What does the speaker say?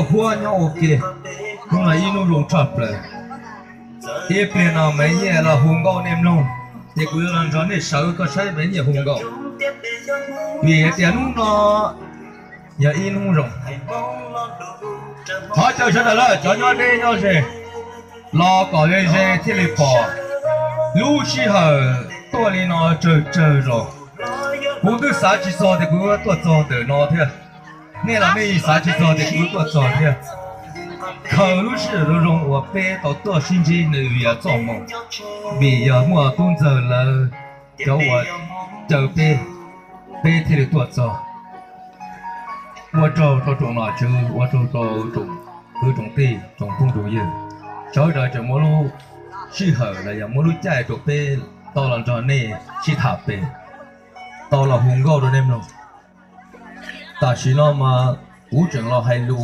Huab nyob ua ke, hnub no ib hnub zoo tshaj plaws. Ib pliag no Maiv Nyiaj los hu nkauj nej mloog, ces kuv yuav los nrog nej sawv koj saib Maiv Nyiaj hu nkauj, vim hais tias hnub no yog ib hnub zoo. Thov caw sawv daws lawm, cov nyob deb nyob ze, los kom ze ze thiaj li pom. Lub sij hawm tuaj li no tsawg tsawg zaus, kuv twb xav tsis txog tias kuv yuav tuaj txog ntawm no thiab. Nej los nej xav tsis txog tias kuv yuav tuaj txog thiab. Khaws lub sij hawm zoo zoo uas peb tau tuaj sib ntsib nws vim yog txoj hmoo, vim yog muaj tub ntxawg lawv cov uas caw peb, peb thiaj li tuaj txog. Ua tsaug rau tsoom nom tswv, ua tsaug rau tsoom kwv tsoom tij, tsoom phooj tsoom ywg, sawv daws tseem muaj lub sij hawm los yog muaj lub caij rau peb tau los nrog nej sib tham pem, tau los hu nkauj rau nej mloog. Tam sim no mas kuv tseem los hais lus